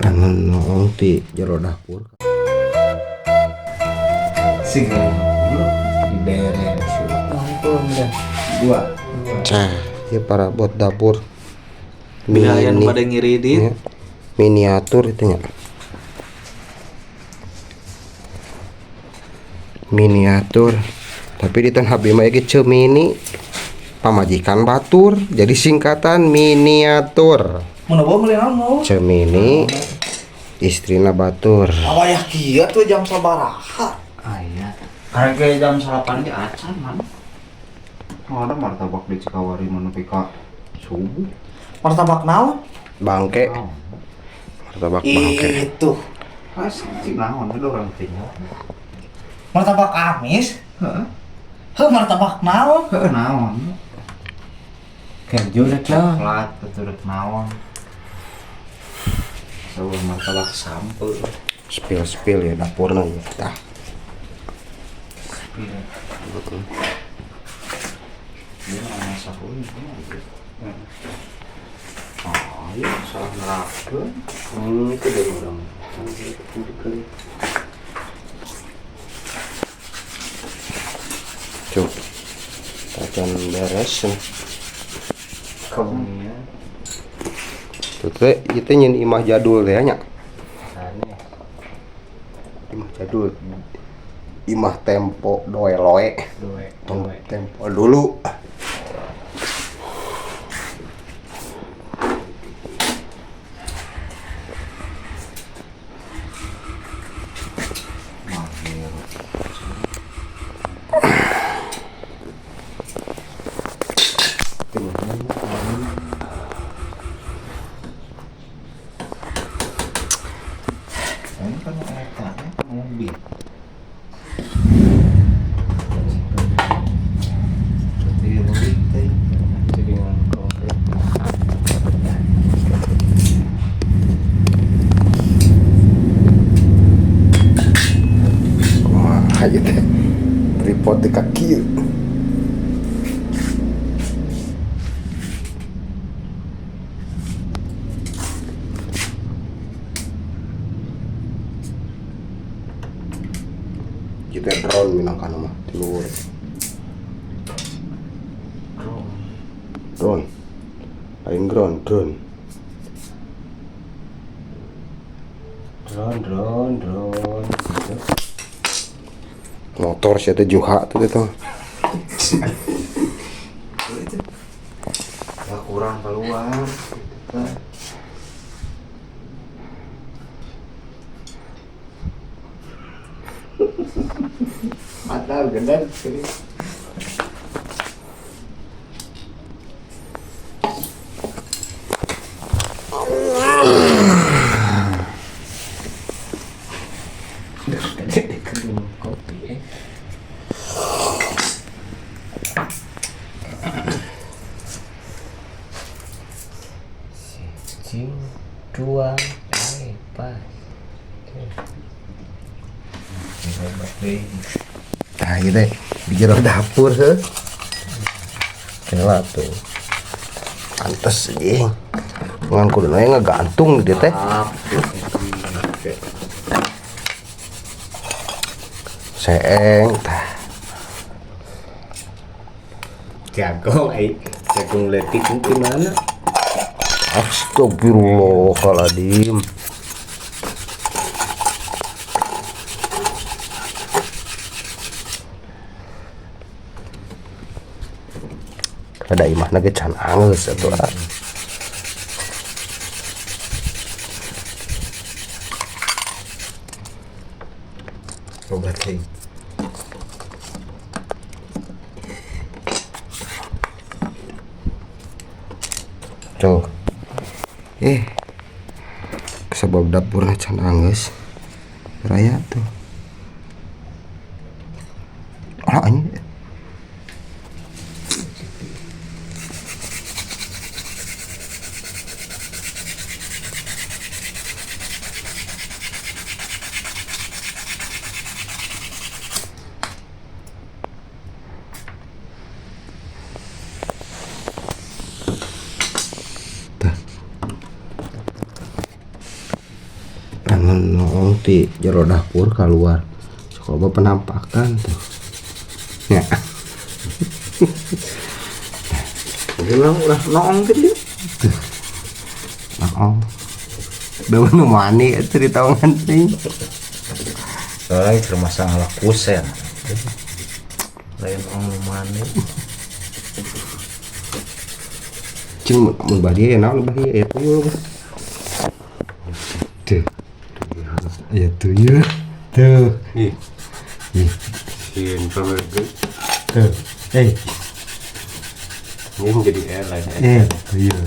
Anu noong ti jero dapur. Sih diberes. Dua. Cah, ieu parabot dapur. Bila aya nu Mini. bade ngiridit. Ya, miniatur itu nya. Miniatur. Tapi di tanah Bima iki cemini pamajikan batur, jadi singkatan miniatur. Mun bawa meuli naon mau? Cemini istrina batur. Awayah kieu tuh jam sabaraha? Aya. Karena kayak jam 8 ge acan man. Ada martabak di Cikawari mana ka subuh. Martabak naon? Bangke. Martabak bangke. Itu. Pasti naon ada orang tinggal. Martabak amis? Heeh. Heuh, martabak naon? Heeh naon. Keju rek naon? Coklat betul rek naon. Saur martabak sampeu. Spill-spill ya dapurna ya. Tah. Dia masak euy. Oh, iya salah nerapkeun. Itu dari orang. Cuk. Tacan beres. Kemudian Tuh teh ieu teh nyeun imah jadul teh nya. aneh. Imah jadul. Imah tempo doeloe. Doe. Tong tempo dulu. Mahir. Ini kan eta mobil. Berarti leuwih teh. Jadi ngangkong. Kumaha ieu teh? Tripod di kaki. Kita drone minangkan mah di luhur. Drone. Lain drone, drone. Drone, drone, drone. Gitu. Motor sih teh juha tuh gitu. Ya kurang keluar. Gitu teh. Mata gede serius. Minum kopi eh. Siji, dua, pas. Hebat deui. Tah ieu teh di jero dapur heuh. Kela tuh. Pantes jeung. Ngan kudu we ngegantung di teh. Seeng tah. Jagung ai, jagung leutik di mana? Astagfirullahaladzim. Ada imahna ge can anggeus atuh. Obat teh. Tuh. Sebab dapurna can anggeus. Raya tuh. Ah, anjing. Lamun noong ti jero dapur keluar. Sok loba penampakan tuh. Ya. Jadi urang ulah noong gitu. Noong. Deui nu mani atuh di tawangan teh. Soalnya keur masalah kusen. Lain ong nu mane. Cing mun badi ya naon badi ya tuyul. Tuh. Ya tuyul. Tuh. Ih, Ih, sieun pamergeun. tuh. Eh, Ini jadi lain. tuyul.